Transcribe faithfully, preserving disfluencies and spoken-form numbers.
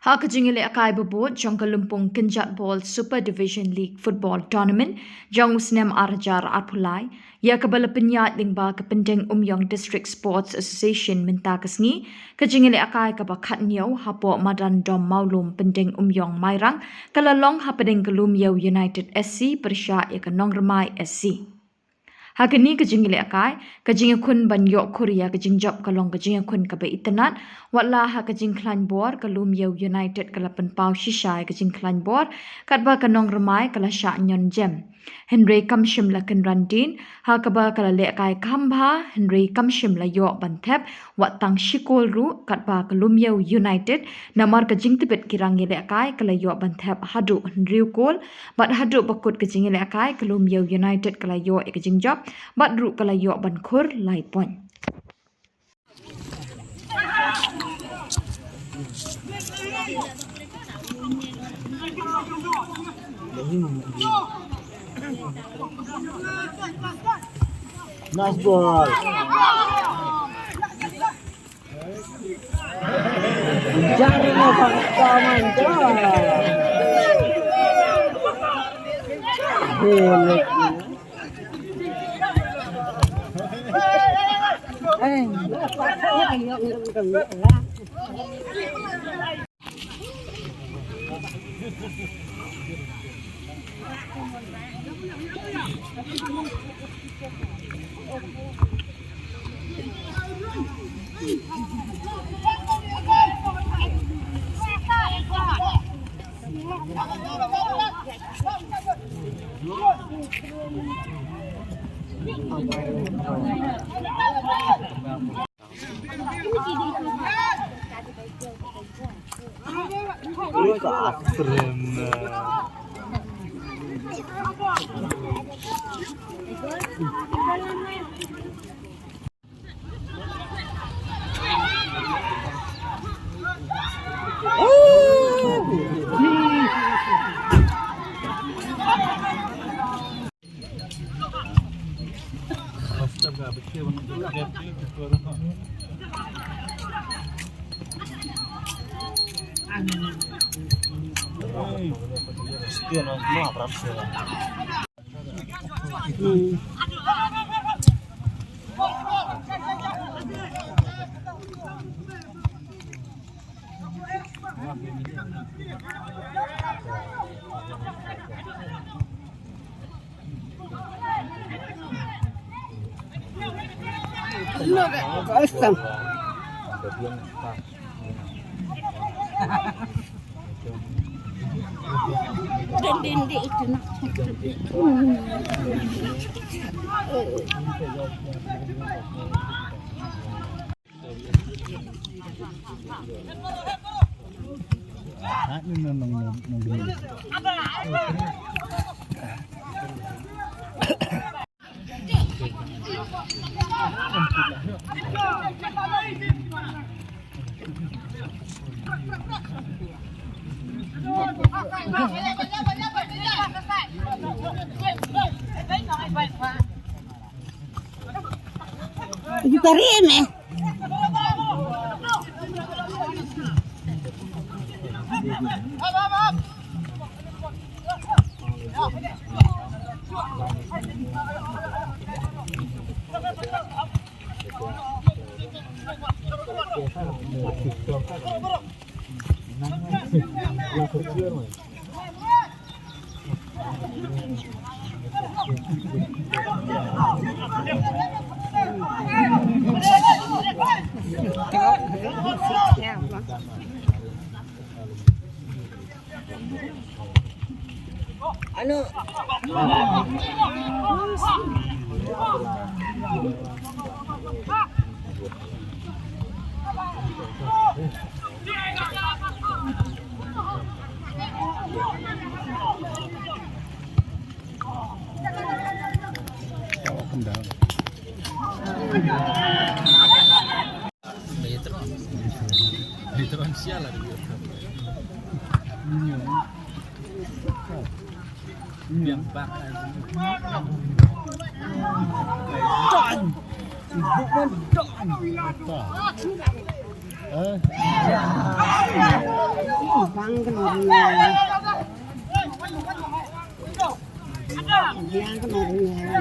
Ha ka jingïalehkai babud jong ka lympung kynjat ball Super Division League Football Tournament jong u snem ar hajar arphew lai, ïa kaba la pynïaid lyngba ka Pyndengumiong District Sports Association mynta ka sngi, ka jingïalehkai kaba khathynñiew hapoh madan Dom Mawlum Pyndengumiong Mairang, ka la long hapdeng ka Lumïew United S C pyrshah ïa ka Nongrmai S C. Ha kane ka jingïalehkai, ka jingïakhun ban ïoh khur ïa ka jingjop ka long ka jingïakhun kaba itynnad, watla ha ka jingkhlaiñ bor ka Lumïew United ka la pynpaw shisha ïa ka jingkhlaiñ bor, katba ka Nongrmai ka la shah ñion jem. Hynrei kam shym la kynran dien, ha kaba ka la lehkai kham bha, hynrei kam shym la ïoh ban thep, wat tang shi kol ruh, katba ka Lumïew United, namar ka jingtbit ki rangïalehkai ka la ïoh ban thep haduh hynriew kol, bad haduh ba kut ka jingïalehkai ka Lumïew United ka la ïoh ïa ka jingjop, bad ruh ka la ïoh ban khur lai point. Nice ball. Jangan lupa komen, coba. Boleh. Eh. Itu tarik, eh. Ano? Bang ka nor nor. Bang ka nor nor.